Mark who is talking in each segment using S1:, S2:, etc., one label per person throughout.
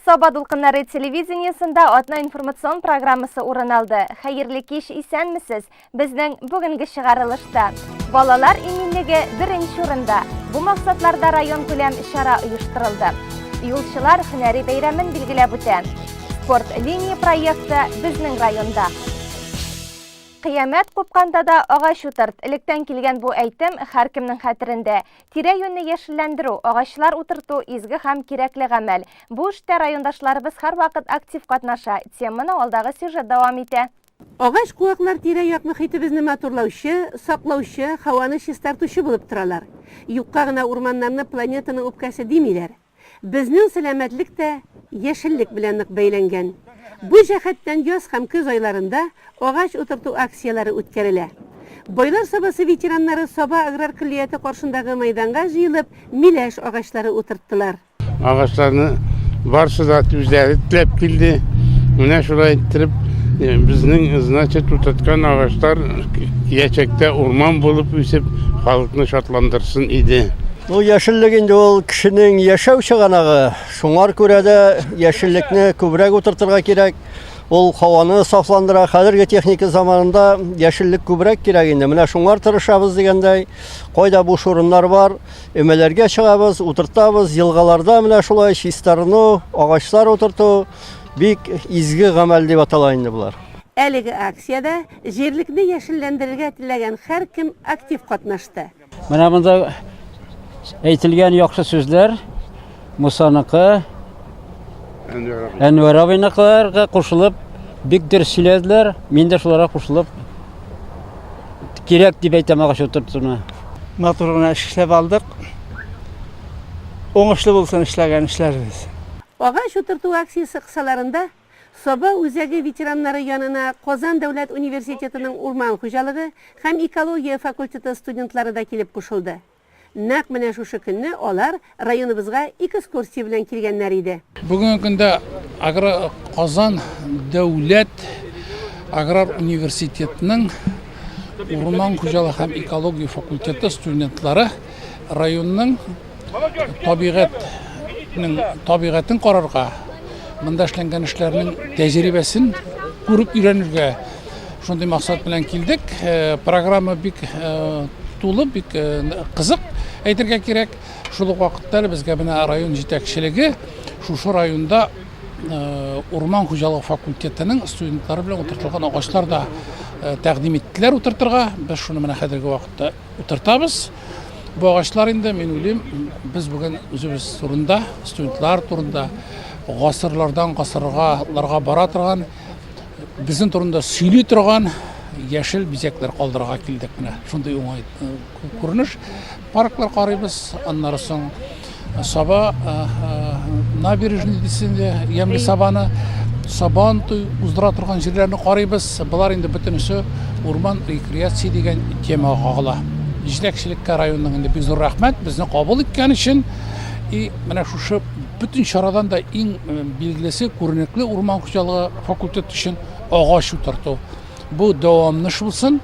S1: Саба дулкыннары телевидениесендә атна информацион программасы урын алды. Хәерле кич, исәнмесез! Безнең бүгенге чыгарылышта балалар иминлеге беренче урында. Бу максатларда район күләм чара оештырылды. Юлчылар һөнәри бәйрәмен билгеләп үтә. Спорт линия проекты безнең районда. Кыямәт купканда да агач утырт. Электән килгән бу әйтем һәркемнең хәтерендә. Тирә-юньне яшелләндерү, агачлар утырту изге һәм кирәкле гамәл. Бу эштә райондашларыбыз һәрвакыт актив катнаша. Теманы алдагы сюжет дәвам итә.
S2: Агач-куаклар тирә-як мохитебезне матурлаучы, саклаучы, һаваны чистартучы булып торалар. Юкка гына урманнарны планетаның үпкәсе димиләр. Безнең сәламәтлек тә яшеллек белән нык бәйләнгән. Бу җәһәттән яз һәм көз айларында агач утырту акцияләре үткәрелә. Байлар Сабасы ветераннары Саба аграр көллияте каршындагы мәйданга җыелып, миләш агачлары утырттылар.
S3: Агачларны барсы да үзләре теләп килде. Менә шулай иттереп, безнең, значит, утырткан агачлар киләчәктә урман булып үсеп, халыкны шатландырсын иде.
S4: Ну, яшеллек инде ул кешенең яшәү чыганагы. Шуңар күрә дә яшеллекне күбрәк утыртырга кирәк. Ул һаваны сафландыра. Хәзерге техника заманында яшеллек күбрәк кирәк инде. Менә шуңар тырышабыз дигәндәй, кайда буш урыннар бар, өмәләргә чыгабыз, утыртабыз. Елгаларда менә шулай чистарыну, агачлар утырту бик изге гамәл дип атала инде болар.
S2: Әлеге акциядә җирлекне яшелләндерергә теләгән һәркем актив катнашты.
S5: Менә монда әйтелгән яхшы сүзләр Мусаныкы, Әнвәр абыйныкыларга кушылып бик дөрес сөйләделәр. Мин дә шуларга кушылып кирәк дип әйтәм агач утыртуны.
S6: Матур гына эш эшләп алдык. Уңышлы булсын эшләгән эшләребез.
S2: Агач утырту акциясе кысаларында Саба үзәге ветераннары янына Казан дәүләт университетының урман хуҗалыгы һәм экология факультеты студентлары да килеп кушылды. Нәкъ менә шушы көнне алар районыбызга экскурсия белән килгәннәр иде.
S7: Бүгенге көндә агро Казан дәүләт аграр университетының урман хуҗалыгы һәм экология факультеты студентлары районның табигатьнең табигатен карарга, монда эшләнгән эшләрнең тәҗрибәсен күреп өйрәнергә шундый максат белән килдек. Э, программа бик э, тулы, бик э, кызык әйтергә кирәк. Шул ук вакытта безгә менә район җитәкчелеге шушы районда урман хуҗалыгы факультетының студентлары белән утыртылган агачлар да тәкъдим иттеләр утыртырга. Без шуны менә хәзерге вакытта утыртабыз. Бу агачлар инде, мин уйлыйм, без бүген үзебез турында, студентлар турында, гасырлардан гасырга ларга бара торган, безнең турында сөйли торган яшел бизәкләр калдырырга килдек менә. Шундый уңай э, күренеш. Парклар карыйбыз, аннары соң Саба набережный дисен дә, ямьле Сабаны, Сабан туй уздыра торган җирләрне карыйбыз. Болар инде бөтенесе урман рекреация дигән темага кагыла. Җитәкчелеккә районның инде бик зур рәхмәт, безне кабул иткән өчен. И менә шушы бөтен чарадан да иң билгелесе, күренекле урман хуҗалыгы факультеты өчен агач утырту. Бу дәвамлы булсын.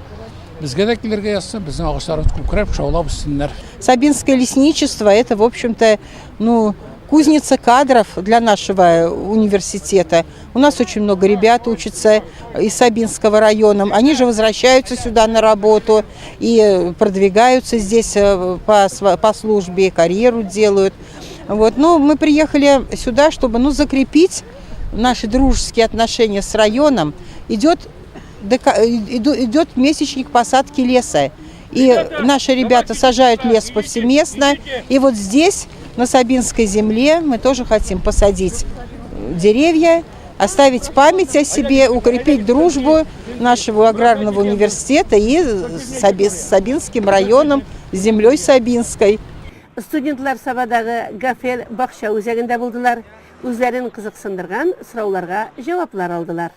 S7: Безгә дә килергә язсын, безнең агачларыбыз күкрәп, шаулап үссеннәр.
S8: Сабинское лесничество это, в общем-то, ну, кузница кадров для нашего университета. У нас очень много ребят учатся из Сабинского района. Они же возвращаются сюда на работу и продвигаются здесь э, по, по службе, карьеру делают. Вот. Но мы приехали сюда, чтобы ну, закрепить наши дружеские отношения с районом. Идет идет месячник посадки леса. И наши ребята сажают лес повсеместно. И вот здесь, на Сабинской земле, мы тоже хотим посадить деревья, оставить память о себе, укрепить дружбу нашего аграрного университета и с Сабинским районом, с землей Сабинской.
S2: Студентлар Сабадагы Гафель бакча үзәгендә булдылар, үзләрен кызыксындырган сорауларга җаваплар алдылар.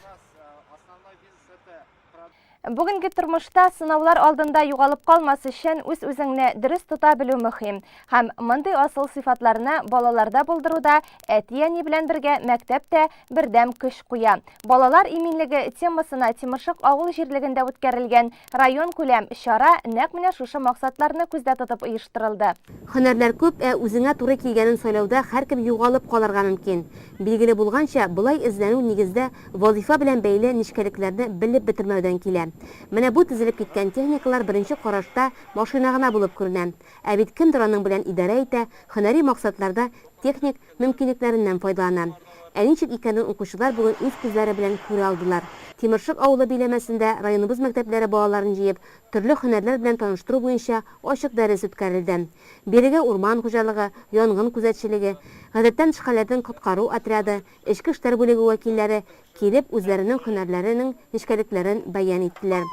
S1: Бүгенге тормышта сынаулар алдында югалып калмас өчен үз-үзеңне дөрес тота белү мөһим. Һәм мондый асыл сыйфатларны балаларда булдыруда әти-әни белән бергә мәктәп тә бердәм көч куя. Балалар иминлеге темасына Тимершык авыл җирлегендә үткәрелгән районкүләм чара нәкъ менә шушы максатларны күздә тотып оештырылды.
S2: Һөнәрләр күп, ә үзеңә туры килгәнен сайлауда һәркем югалып калырга мөмкин. Билгеле булганча, болай эзләнү нигездә вазыйфа белән бәйле нечкәлекләрне белеп бетермәүдән килә. Менә бу тезелеп киткән техникалар беренче карашта машина гына булып күренә. Ә бит кемдер аның белән идарә итә, һөнәри максатларда техник мөмкинлекләреннән файдалана. Ә ничек икәнен укучылар бүген үз күзләре белән күрә алдылар. Тимершык авылы биләмәсендә районыбыз мәктәпләре балаларын җыеп, төрле һөнәрләр белән таныштыру буенча ачык дәрес үткәрелде. Бирегә урман хуҗалыгы, янгын күзәтчелеге, гадәттән тыш хәлләрдән коткару отряды, эчке эшләр бүлеге вәкилләре килеп, үзләренең һөнәрләренең нечкәлекләрен бәян иттеләр.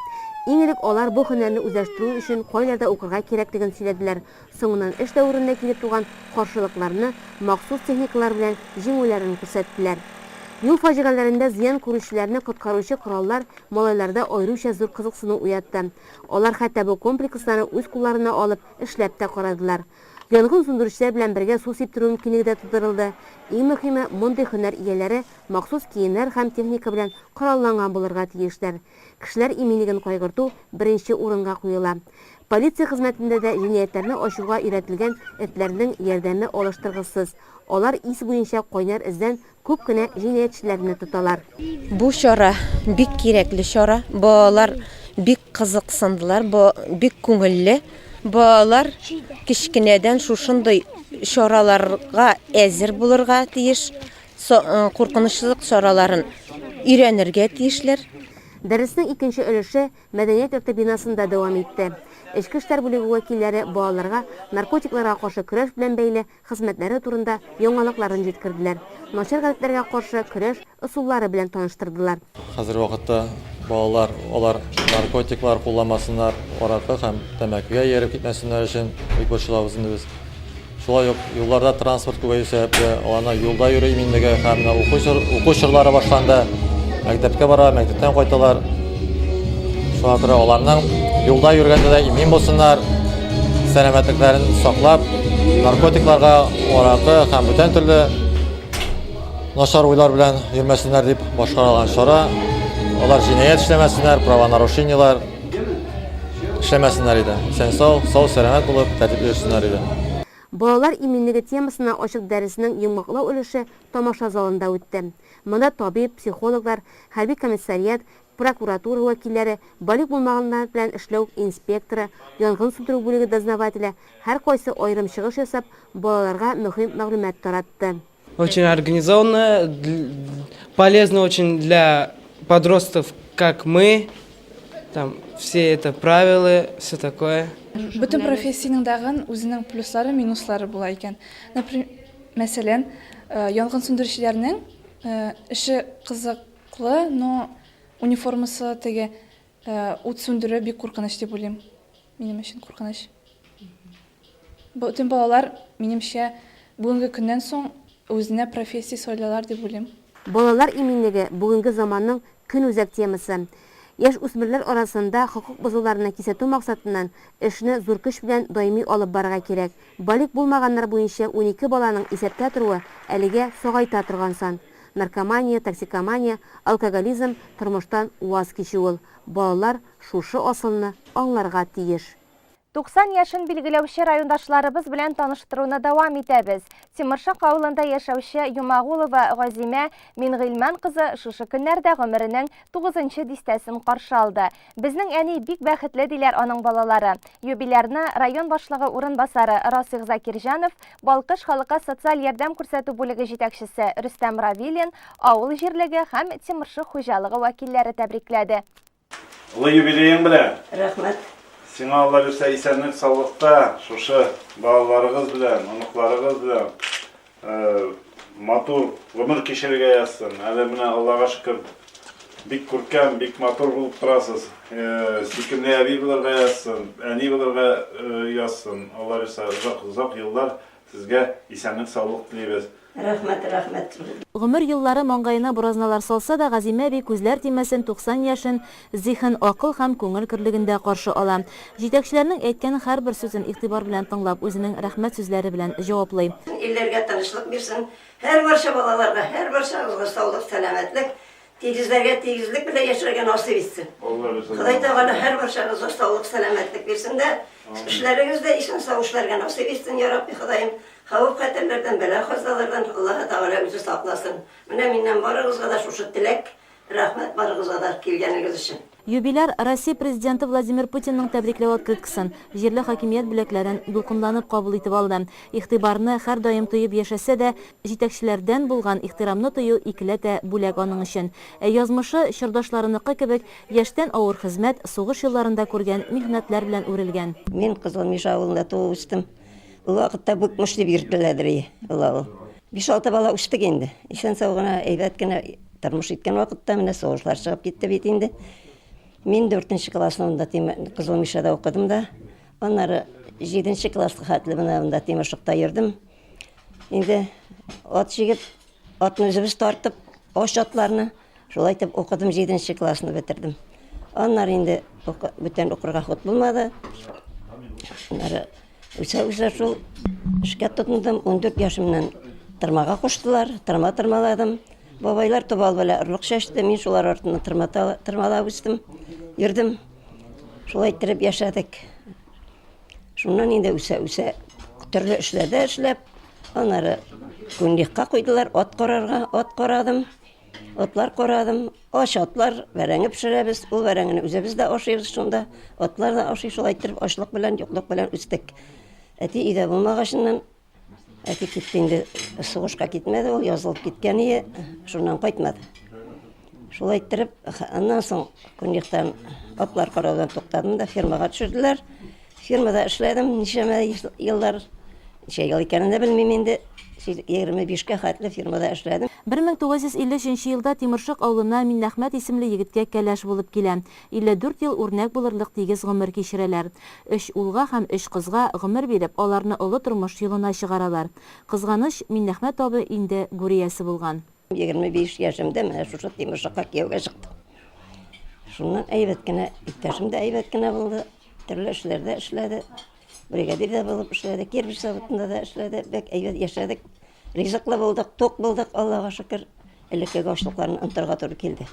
S2: Иң элек алар бу һөнәрне үзләштерү өчен кайларда укырга кирәклеген сөйләделәр, соңыннан эш дәверендә килеп туган каршылыкларны махсус техникалар белән җиңүләрен күрсәттеләр. Юл фаҗигаләрендә зыян күрүчеләрне коткаручы кораллар малайларда аеруча зур кызыксыну уятты. Алар хәтта бу комплексларны үз кулларына алып, эшләп тә карадылар. Янгын сүндерүчеләр белән бергә су сиптерү мөмкинлеге дә тудырылды. Иң мөһиме, мондый һөнәр ияләре махсус киемнәр һәм техника белән коралланган булырга тиешләр. Кешеләр иминлеген кайгырту беренче урынга куела. Полиция хезмәтендә дә җинаятьләрне ачуга өйрәтелгән этләрнең ярдәме алыштыргысыз. Алар ис буенча кайнар эздән Күп кенә җинаятьчеләрне тоталар.
S9: Бу чара бик кирәкле чара. Балалар бик кызыксындылар, бик күңелле. Балалар кечкенәдән шушындый чараларга әзер булырга тиеш, куркынычсызлык чараларын өйрәнергә тиешләр.
S2: Дәреснең икенче өлеше Мәдәният йорты бинасында дәвам итте. Эчке эшләр бүлеге вәкилләре балаларга наркотикларга каршы көрәш белән бәйле хезмәтләре турында яңалыкларын җиткерделәр, начар гадәтләргә каршы көрәш ысуллары белән таныштырдылар.
S10: Хәзерге вакытта балалар алар наркотиклар кулланмасыннар, аракы һәм тәмәкегә ияреп китмәсеннәр өчен бик борчылабыз инде без. Шулай ук юлларда транспорт күбәю сәбәпле, аларның юлда йөрү иминлеге һәм менә уку чор, уку чорлары башланды. Мәктәпкә бара, мәктәптән кайталар. Шуңа күрә аларның юлда йөргәндә дә имин булсыннар, сәламәтлекләрен саклап, наркотикларга, аракы һәм бүтән төрле начар уйлар белән йөрмәсеннәр дип башкарылган чара. Алар җинаять эшләмәсеннәр, правонарушениеләр эшләмәсеннәр иде. Исән-сау, сау-сәламәт булып, тәртипле йөрсеннәр иде.
S2: Балалар иминлеге темасына ачык дәреснең йомгаклау өлеше тамаша залында үтте. Монда табиб, психологлар, хәрби комиссариат, прокуратура вәкилләре, балигъ булмаганнар белән эшләү инспекторы, янгын сүндерү бүлеге дознавателе, һәркайсы аерым чыгыш ясап, балаларга мөһим мәгълүмат таратты.
S11: Очень организованно, полезно очень для подростков, как мы, там все это правила, все такое.
S12: Бөтен профессиянең дагын үзенең плюслары, минуслары була икән. Например, мәсәлән, янгын сүндерүчеләрнең эше кызык Клы, но униформасы теге ут сүндерү бик куркыныч дип уйлыйм. Минем өчен куркыныч. Бөтен балалар, минемчә, бүгенге көннән соң үзенә профессия сайлыйлар дип уйлыйм.
S2: Балалар иминлеге, бүгенге заманның көнүзәк темасы. Яшь үсмерләр арасында хокук бозуларны кисәтү максатыннан эшне зур көч белән даими алып барырга кирәк. Балигъ булмаганнар буенча 12 баланың исәптә торуы әлегә сагайта торган сан. Наркомания, токсикомания, алкоголизм, тормыштан ваз кичү ул. Балалар шушы асылны аңларга тиеш.
S1: 90 яшен билгеләүче райондашларыбыз белән таныштыруны дәвам итәбез. Тимершык авылында яшәүче Йомагулова Газимә Мингыйльман кызы шушы көннәрдә гомеренең тугызынчы дистәсен каршы алды. Безнең әни бик бәхетле, диләр аның балалары. Юбилярны район башлыгы урынбасары Расих Закирҗанов, Балкыш халыкка социаль ярдәм күрсәтү бүлеге җитәкчесе Рөстәм Равилин, авыл җирлеге һәм Тимершык хуҗалыгы вәкилләре тәбрикләде.
S13: Олы юбилеең белән!
S14: Рәхмәт.
S13: Сиңа Алла бирсә исәнлек-саулыкта, шушы балаларыгыз белән, оныкларыгыз белән Матур гомер кичерергә язсын. Әле менә Аллага шөкер, бик күркәм, бик матур булып торасыз. Сөйкемле әби булырга язсын, әни булырга язсын. Алла бирсә, озак, озак еллар Сезгә исәнлек-саулык телибез.
S14: Рәхмәт, рәхмәт.
S15: Гомер еллары маңгаена буразналар салса да, Газимә әби күзләр тимәсен 90 яшен зиһен, акыл һәм күңел көрлегендә каршы ала. Җитәкчеләрнең әйткән һәрбер сүзен игътибар белән тыңлап, үзенең рәхмәт сүзләре белән җаваплый.
S14: Илләргә тынычлык бирсен, һәрбарча балаларга, һәрбарчагызга саулык, сәламәтлек, тигезләргә тигезлек белән яшәргә насыйп итсен. Ходай Тәгалә һәрбарчагызга саулык, сәламәтлек бирсен дә, эшләрегез дә исән-сау эшләргә насыйп итсен, я Рабби Ходаем. Хәвеф-хәтәрләрдән, бәла-казалардан Аллаһы Тәгалә үзе сакласын. Менә миннән барыгызга да шушы теләк. Рәхмәт барыгызга да килгәнегез өчен.
S15: Юбиляр Россия Президенты Владимир Путинның тәбрикләү открыткасын, җирле хакимият бүләкләрен дулкынланып кабул итеп алды. Игътибарны һәрдаим тоеп яшәсә дә, җитәкчеләрдән булган ихтирамны тою икеләтә бүләк аның өчен. Ә язмышы, чордашларыныкы кебек, яшьтән авыр хезмәт, сугыш елларында күргән михнәтләр белән үрелгән.
S14: Мин Кызыл Миша авылында туып үстем. Ул вакытта Букмыш дип йөртеләдер и ул авыл. Биш-алты бала үстек инде. Исән-сау гына, әйбәт кенә тормыш иткән вакытта менә сугышлар чыгып китте бит инде. Мин дүртенче классны монда Кызыл Мишәдә укыдым да. Аннары җиденче класска хәтле менә монда Тимершыкта йөрдем. Инде ат җигеп, атны үзебез тартып, ач атларны шулай итеп укыдым, җиденче классны бетердем. Аннары инде бүтән укырга ход булмады. Аннары үсә-үсә шул эшкә тотындым. 14 яшемнән тырмага куштылар, тырма тырмаладым. Бабайлар тубал белән орлык чәчте, мин шулар артыннан тырма тырмалап үстем, йөрдем. Шулай иттереп яшәдек. Шуннан инде үсә-үсә төрле эшләрдә эшләп, аннары күнликка куйдылар, ат карарга, ат карадым. Атлар карадым. Ач атлар, бәрәңге пешерәбез. Ул бәрәңгене үзебез дә ашыйбыз шунда. Атлар да ашый, шулай иттереп ачлык белән, юклык белән үстек. Әти өйдә булмагачыннан, әти китте инде, сугышка китмәде ул, язылып киткән ие, шуннан кайтмады. Шулай иттереп, аннан соң күнликтан атлар караудан туктадым да фермага төшерделәр. Фермада эшләдем ничәмә еллар. Ничә ел икәнен дә белмим инде. 25-кә хәтле фермада эшләдем.
S15: 1953 елда Тимершык авылына Миннәхмәт исемле егеткә кәләш булып килә. 54 ел үрнәк булырлык тигез гомер кичерәләр. Өч улга һәм өч кызга гомер биреп, аларны олы тормыш юлына чыгаралар. Кызганыч, Миннәхмәт абый инде гүр иясе булган.
S14: 25 яшемдә менә шушы Тимершыкка кияүгә чыктым. Шуннан әйбәт кенә, иптәшем дә әйбәт кенә булды. Төрле эшләрдә эшләде. Бригадир да булып эшләде, кирпеч заводында да эшләде. Бик әйбәт яшәдек. Ризыклы булдык, тук булдык, Аллага шөкер. Элеккеге ачлыкларны онытырга туры килде.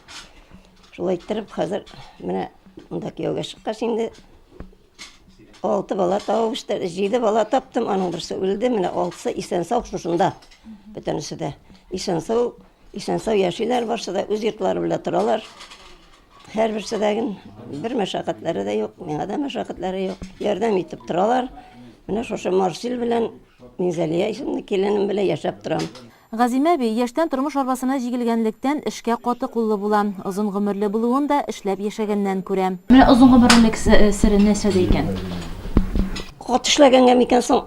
S14: Шулай иттереп, хәзер менә монда кияүгә чыккач инде алты бала табып үстерде, җиде бала таптым, аның берсе үлде, менә алтысы исән-сау шушында. Бөтенесе дә исән-сау, исән-сау яшиләр, барсы да үз йортлары белән торалар. Һәрберсе дә бер мәшәкатьләре дә юк, миңа да мәшәкатьләре юк. Ярдәм итеп торалар. Менә шушы Марсил белән Минзәлия исемле киленем белән яшәп торам.
S15: Газимә әби, яшьтән тормыш арбасына җигелгәнлектән, эшкә каты куллы була. Озын гомерле булуын да эшләп яшәгәннән күрә. Менә озын гомерлелек сере нәрсәдә икән?
S14: Каты эшләгәнгә микән соң,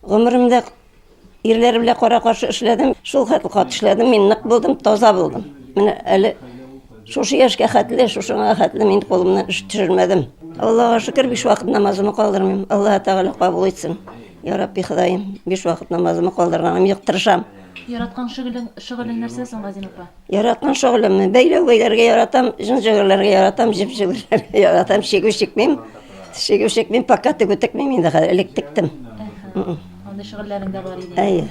S14: гомеремдә Ирләр белән кара-каршы эшләдем. Шул хәтле каты эшләдем, мин нык булдым, таза булдым. Менә әле шушы яшькә хәтле, шушыңа хәтле мин кулымнан эш төшермәдем. Аллага шөкер, биш вакыт намазымы калдырмыйм. Аллаһ Тәгалә кабул итсен. Я Рабби Ходаем, биш вакыт намазымы калдырганым юк, тырышам.
S15: Яраткан шөгылең, шөгылең нәрсә соң, Газим апа?
S14: Яраткан шөгылемне бәйләү бәйләргә яратам, җон җегерләргә яратам, җеп җегерләргә яратам, чигү чикмим. Чигү чикмим, пока тегү текмим инде хәзер, элек тектем.
S15: Андый шөгыльләрең дә бар иде.
S14: Әйе,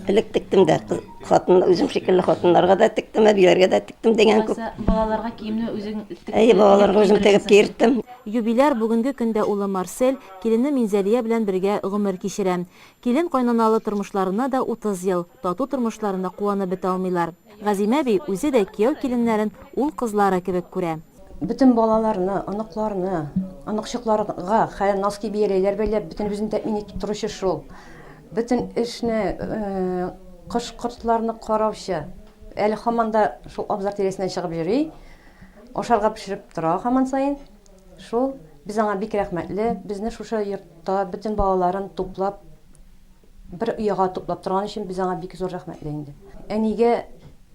S14: элек тектем дә, хатын үзем шикелле хатыннарга да тектем, әбиләргә дә тектем дигән күп.
S15: Балаларга киемне үзең тектем.
S14: Әйе, балаларга үзем тегеп киерттем.
S15: Юбиляр бүгенге көндә улы Марсель, килене Минзәлия белән бергә гомер кичерә. Килен кайнаналы тормышларына да 30 ел, тату тормышларына куанып бетә алмыйлар. Газимә әби үзе дә кияү-киленнәрен ул-кызлары кебек күрә.
S16: Бөтен балаларны, оныкларны, оныкчыкларга хәл носки бияләйләр бәйләп, бөтенебезне тәэмин итеп торучы шул. Бөтен эшне, кош-кортларны караучы. Әле һаман да шул абзар тирәсенә чыгып йөри. Ашарга пешереп тора һаман саен. Шул, без аңа бик рәхмәтле. Безне шушы йортта бөтен балаларын туплап, бер ояга туплап торган өчен без аңа бик зур рәхмәтле инде. Әнигә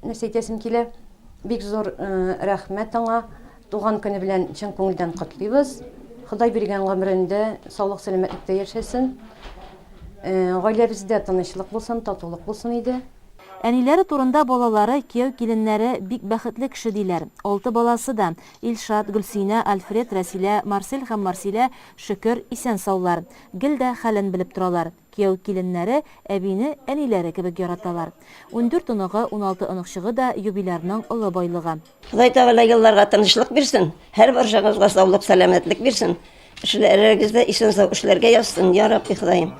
S16: нәрсә әйтәсем килә? Бик зур рәхмәт аңа. Туган көне белән чын күңелдән котлыйбыз. Ходай биргән гомерендә саулык-сәламәтлектә яшәсен. Гаиләбездә тынычлык булсын, татулык булсын иде.
S15: Әниләре турында балалары, кияү-киленнәре бик бәхетле кеше диләр. Алты баласы да, Илшат, Гөлсинә, Альфред, Рәсилә, Марсель һәм Марсилә, шөкер, исән-саулар. Гел дә хәлен белеп торалар. Кияү-киленнәре әбине әниләре кебек яраталар. 14 оныгы, 16 оныкчыгы да юбилярның олы байлыгы.
S14: Ходай Тәгалә елларга тынычлык бирсен, һәрбарчагызга саулык-сәламәтлек бирсен, эшләрегездә исән-сау эшләргә язсын, я Рабби Ходаем.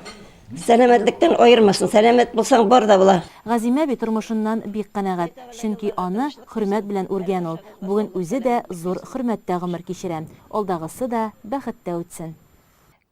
S14: Сәламәтлектән аермасын, сәламәт булсаң, бар да була.
S15: Газимә әби тормышыннан бик канәгать, чөнки аны хөрмәт белән үргән ул, бүген үзе дә зур хөрмәттә гомер кичерә. Алдагысы да бәхеттә үтсен.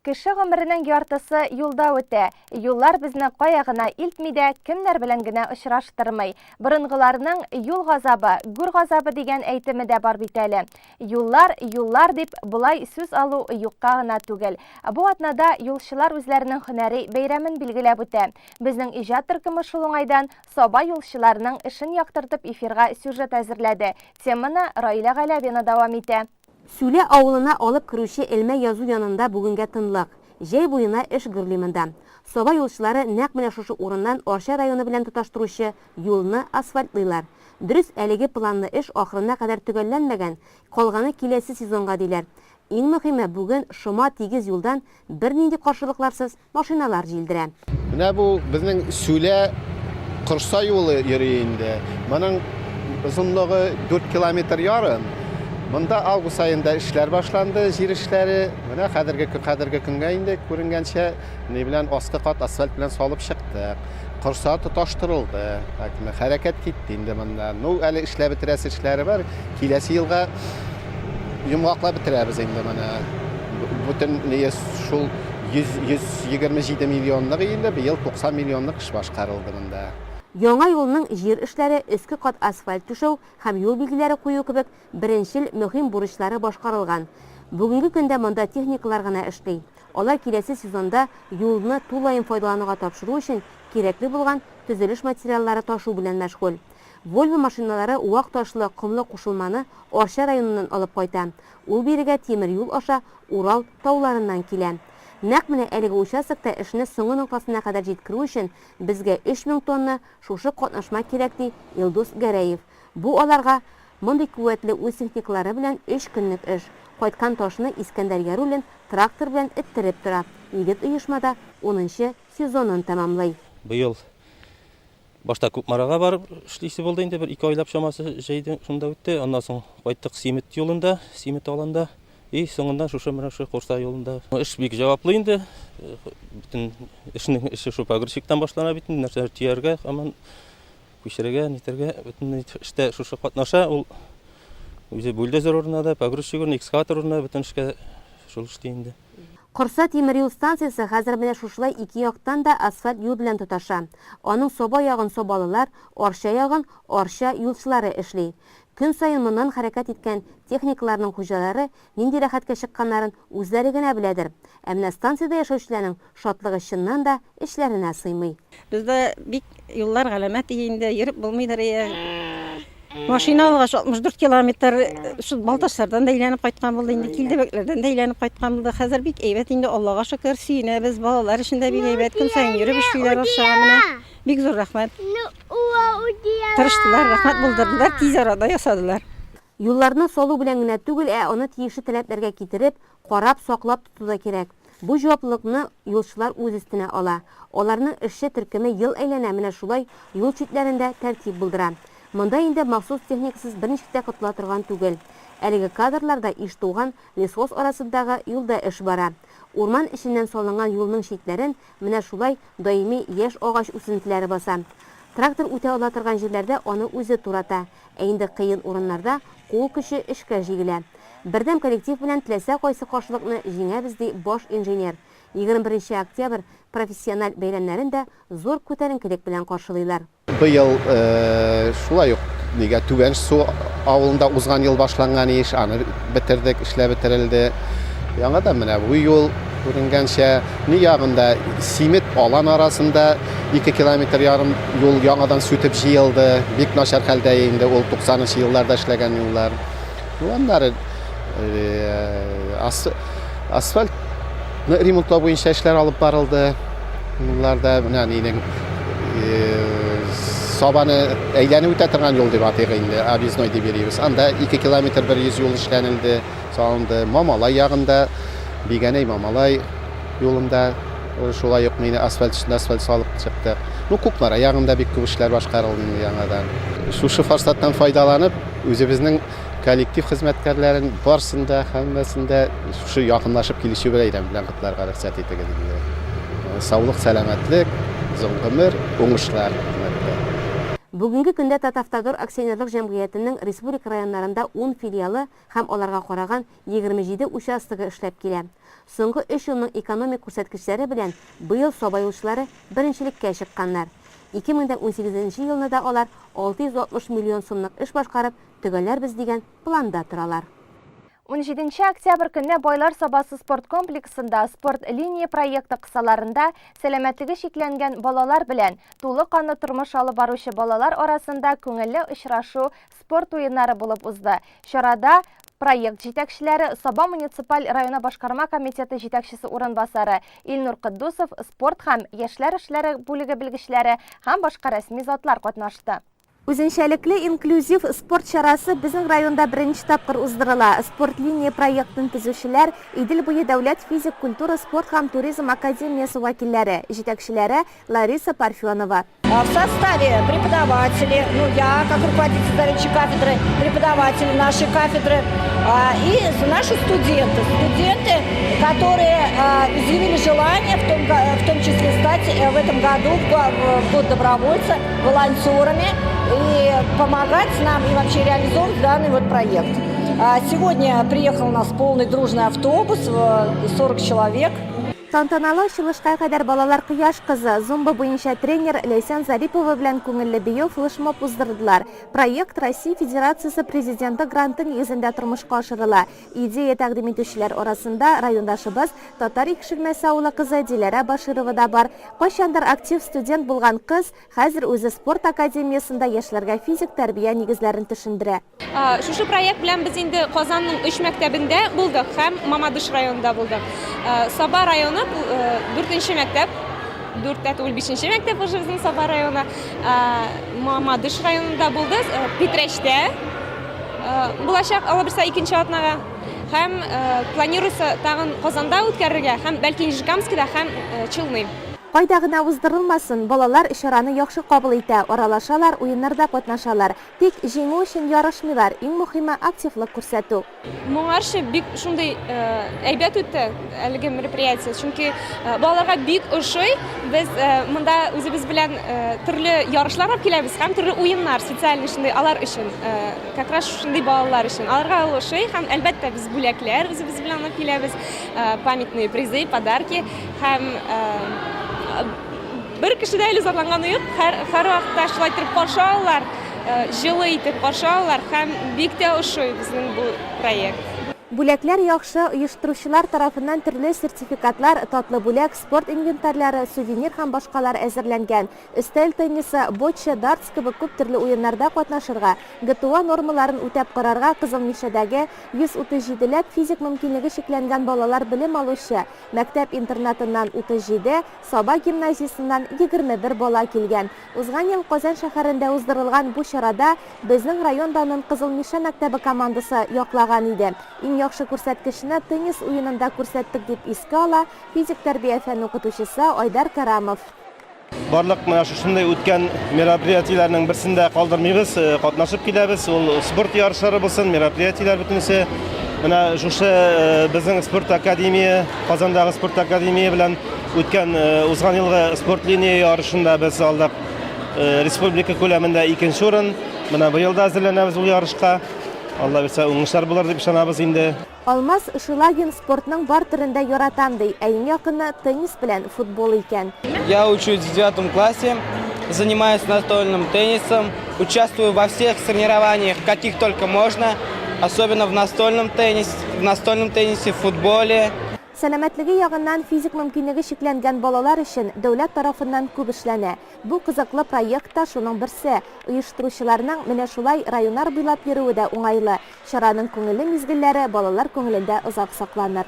S1: Кеше гомеренең яртысы юлда үтә. Юллар безне кая гына илтми дә, кемнәр белән генә очраштырмый. Борынгыларның юл газабы, гүр газабы дигән әйтеме дә бар бит әле. Юллар, юллар дип болай сүз алу юкка гына түгел. Бу атнада юлчылар үзләренең һөнәри бәйрәмен билгеләп үтә. Безнең иҗат төркеме шул уңайдан Саба юлчыларының эшен яктыртып эфирга сюжет әзерләде. Теманы Раилә Галәвина дәвам итә.
S2: Сүлә авылына алып керүче элмә язу янында бүгенгә тынлык. Җәй буена эш гөрли монда. Саба юлчылары нәкъ менә шушы урыннан Арча районы белән тоташтыручы юлны асфальтлыйлар. Дөрес, әлеге планлы эш ахырына кадәр төгәлләнмәгән, калганы киләсе сезонга, диләр. Иң мөхиме, бүген шома тигез юлдан бернинди каршылыкларсыз машиналар җилдерә.
S17: Менә бу безнең Сүлә Корса юлы йөри инде. Моның озынлыгы 4 километр ярым. Монда август аенда эшләр башланды, җир эшләре. Менә хәзерге хәзерге көнгә инде күренгәнчә, ни белән аскы кат асфальт белән салып чыктык. Корса тоташтырылды. Так, хәрәкәт китте инде монда. Ну, әле эшләп бетерәсе эшләре бар. Киләсе елга йомгаклап бетерәбез инде моны. Бүтән шул 127 миллионлык инде, быел 90 миллионлык эш башкарылды монда.
S2: Яңа юлның җир эшләре, өске кат асфальт түшәү һәм юл билгеләре кую кебек беренчел мөһим бурычлары башкарылган. Бүгенге көндә монда техникалар гына эшли. Алар киләсе сезонда юлны тулаем файдалануга тапшыру өчен кирәкле булган төзелеш материаллары ташу белән мәшгуль. Вольво машиналары вак ташлы, комлы кушылманы Арча районыннан алып кайта. Ул бирегә тимер юл аша Урал тауларыннан килә. Нәкъ менә әлеге участокта эшне соңгы ноктасына кадәр җиткерү өчен безгә 3000 тонна шушы катнашма кирәк, ди Илдус Гәрәев. Бу аларга мондый куәтле үз техникалары белән өч көнлек эш. Кайткан ташны Искәндәр Яруллин трактор белән эттереп тора. Егет оешмада унынчы сезонын тәмамлый.
S18: Быел башта Кукмарага барып эшлисе булды инде, бер ике айлап чамасы җәйде шунда үтте. Аннан соң кайттык Симет юлында, Симет аланда. И соңыннан шушы менә шушы Курса юлында. Эш бик җаваплы инде. Бөтен эшнең эше шул погрузчиктан башлана бит инде, нәрсәләр төяргә, һаман күчерергә, нитәргә, бөтен эштә шушы катнаша. Ул үзе бульдозер урынына да, погрузчик урынына, экскаватор урынына бөтен эшкә шул эшли инде.
S2: Корса тимер юл станциясе хәзер менә шушылай ике яктан да асфальт юл белән тоташа. Аның Саба ягын сабалылар, Арча ягын Арча юлчылары эшли. Көн саен моннан хәрәкәт иткән техникаларның хуҗалары нинди рәхәткә чыкканнарын үзләре генә беләдер. Ә менә станциядә яшәүчеләрнең шатлыгы чыннан да эчләренә сыймый.
S19: Бездә бик юллар галәмәт инде, йөреп булмыйдыр ие. Машина алгач 64 километр шул Балтачлардан да әйләнеп кайткан булды инде, Килдебәкләрдән дә әйләнеп кайткан булды. Хәзер бик әйбәт инде, Аллага шөкер, сөенәбез. Балалар өчен дә бик әйбәт, көн саен йөреп эшлиләр Арчага менә. Бик зур рәхмәт. Тырыштылар, рәхмәт, булдырдылар, тиз арада ясадылар.
S2: Юлларны салу белән генә түгел, ә аны тиешле таләпләргә китереп, карап, саклап тоту да кирәк. Бу җаваплылыкны юлчылар үз өстенә ала. Аларның эшче төркеме ел әйләнә менә шулай юл читләрендә тәртип булдыра. Монда инде махсус техникасыз берничек тә котыла торган түгел. Әлеге кадрларда Иштуган, Лесхоз арасындагы юлда эш бара. Урман эченнән салынган юлның читләрен менә шулай даими яшь агач үсентеләре баса. Трактор үтә ала торган җирләрдә аны үзе турата, ә инде кыен урыннарда кул көче эшкә җигелә. Бердәм коллектив белән теләсә кайсы каршылыкны җиңәбез, ди баш инженер. 21 нче октябрь профессиональ бәйрәмнәрен дә зур күтәренкелек белән каршылыйлар.
S17: Быел шулай ук нигә Түбән Су авылында узган ел башланган иш, аны бетердек, эшләп бетерелде. Яңадан менә бу юл күренгәнчә, ни ягында Симет Алан арасында 2 километр ярым юл яңадан сүтеп җыелды. Бик начар хәлдә инде ул 90 нчы елларда эшләгән юллар. Ну, аннары асфальтны ремонтлау буенча эшләр алып барылды. якларда менә нинең Сабаны әйләнеп үтә торган юл дип атыйк инде, объездной дип йөрибез. Анда 2 километр 100 юл эшләнелде, салынды. Мамалай ягында, Бигәнәй Мамалай юлында шулай ук мине асфальт өстенә асфальт салып чыктык. Ну, Кукмара ягында бик күп эшләр башкарылды инде яңадан. Шушы форсаттан файдаланып, үзебезнең коллектив хезмәткәрләрен барсын да, һәммәсен дә шушы якынлашып килүче бәйрәм белән котларга рөхсәт итегез инде. Саулык, сәламәтлек, озын гомер, уңышлар хезмәттә.
S15: Бүгенге көндә Татавтодор акционерлык җәмгыятенең республика районнарында ун филиалы һәм аларга караган 27 участогы эшләп килә. Соңгы өч елның экономик күрсәткечләре белән быел Саба юлчылары беренчелеккә чыкканнар. 2018 нче елны да алар 660 миллион сумлык эш башкарып, төгәлләрбез дигән планда торалар.
S1: Унҗиденче октябрь көнне Байлар Сабасы спорт комплексында Спорт линия проекты кысаларында сәламәтлеге чикләнгән балалар белән тулы канлы тормыш алып баручы балалар арасында күңелле очрашу спорт уеннары булып узды. Чарада проект җитәкчеләре, Саба муниципаль районы башкарма комитеты җитәкчесе урынбасары Илнур Котдусов, спорт һәм яшьләр эшләре бүлеге белгечләре һәм башка рәсми затлар катнашты.
S15: Үзенчәлекле инклюзив спорт чарасы безнең районда беренче тапкыр уздырыла. Спорт линия проектын төзүчеләр, Идел буе дәүләт физик культура, спорт һәм туризм академиясе вәкилләре, җитәкчеләре Лариса Парфенова.
S20: В составе преподаватели, ну я как руководитель заведующей кафедры, преподаватели нашей кафедры и наши студенты. Студенты, которые изъявили желание в том, в том числе стать в этом году, в год добровольца, волонтерами и помогать нам и вообще реализовывать данный вот проект. Сегодня приехал у нас полный дружный автобус, 40 человек.
S15: Тантаналы ачылышка кадәр балалар Кояш кызы, зумба буенча тренер Ләйсән Зарипова белән күңелле бию флешмоб уздырдылар. Проект Россия Федерациясе Президенты гранты нигезендә тормышка ашырыла. Идея тәкъдим итүчеләр арасында райондашыбыз, Татар Икшермәсе авылы кызы Диләрә Баширова да бар. Кайчандыр актив студент булган кыз хәзер үзе спорт академиясендә яшьләргә физик тәрбия нигезләрен төшендерә.
S21: Шушы проект белән без инде Казанның өч мәктәбендә булдык һәм Мамадыш районында булдык. Саба районы дүртенче мәктәп, дүрт тә түгел, бишенче мәктәп уже безнең Саба районы. Мамадыш районында булды, Питрәчтә булачак, алабирса, икенче атнага. Һәм планируется тагын Казанда үткәрергә, һәм бәлки Нижнекамскида, һәм Челны.
S15: Кайда гына уздырылмасын, балалар чараны яхшы кабул итә, аралашалар, уеннарда катнашалар. Тик җиңү өчен ярышмыйлар, иң мөхиме, активлык күрсәтү.
S21: Моңарчы бик шундый әйбәт үтте әлеге мероприятие, чөнки балаларга бик ошый. Без монда үзебез белән төрле ярышлар алып киләбез һәм төрле уеннар, специальный шундый алар өчен, как раз шундый балалар өчен. Аларга ул ошый һәм, әлбәттә, без бүләкләр үзебез белән алып киләбез, памятные призы, подарки. Һәм бер кеше дә әле зарланганы юк. Һәр һәрвакытта шулай итеп каршы алалар, җылы итеп каршы алалар һәм бик тә ошый безнең бу проект.
S15: Бүләкләр яхшы, оештыручылар тарафыннан төрле сертификатлар, татлы бүләк, спорт инвентарьлары, сувенир һәм башкалар әзерләнгән. Өстәл теннисы, бочча, дартс кебек күп төрле уеннарда катнашырга, ГТО нормаларын үтәп карарга Кызыл Мишәдәге 137 ләп физик мөмкинлеге чикләнгән балалар белем алучы Мәктәп-интернатыннан 37, Саба гимназиясеннән 21 бала килгән. Узган ел Казан шәһәрендә уздырылган бу чарада безнең район данын Кызыл Мишә мәктәбе командасы яклаган иде. Иң яхшы күрсәткечне теннис уенында күрсәттек, дип искә ала физик тәрбия фәне укытучысы Айдар Кәрамов.
S22: Барлык менә шушындый үткән мероприятиеләрнең берсен дә калдырмыйбыз, э, катнашып киләбез. Ул спорт ярышлары булсын, мероприятиеләр бөтенесе. Менә шушы э, безнең спорт академия, Казандагы спорт академия белән үткән э, узган елгы спорт линия ярышында без алдык республика күләмендә икенче урын. Менә быел да әзерләнәбез ул ярышка. Алла бирсә, уңышлар булыр дип ышанабыз инде.
S15: Алмаз Шелагин спортның бар төрен дә яратам ди, ә иң якыны теннис белән футбол икән.
S11: Я учусь в девятом классе, занимаюсь настольным теннисом, участвую во всех соревнованиях, каких только можно, особенно в настольном теннисе, в настольном теннисе, в футболе.
S15: Сәламәтлеге ягыннан физик мөмкинлеге чикләнгән балалар өчен дәүләт тарафыннан күп эшләнә. Бу кызыклы проект та шуның берсе. Оештыручыларның менә шулай районнар буйлап йөрүе дә уңайлы. Чараның күңелле мизгелләре балалар күңелендә озак сакланыр.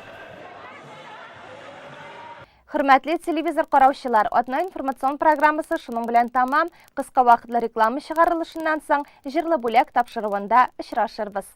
S1: Хөрмәтле телевизор караучылар, атна информацион программасы шуның белән тәмам. Кыска вакытлы реклама чыгарылышыннан соң җырлы бүләк тапшыруында очрашырбыз.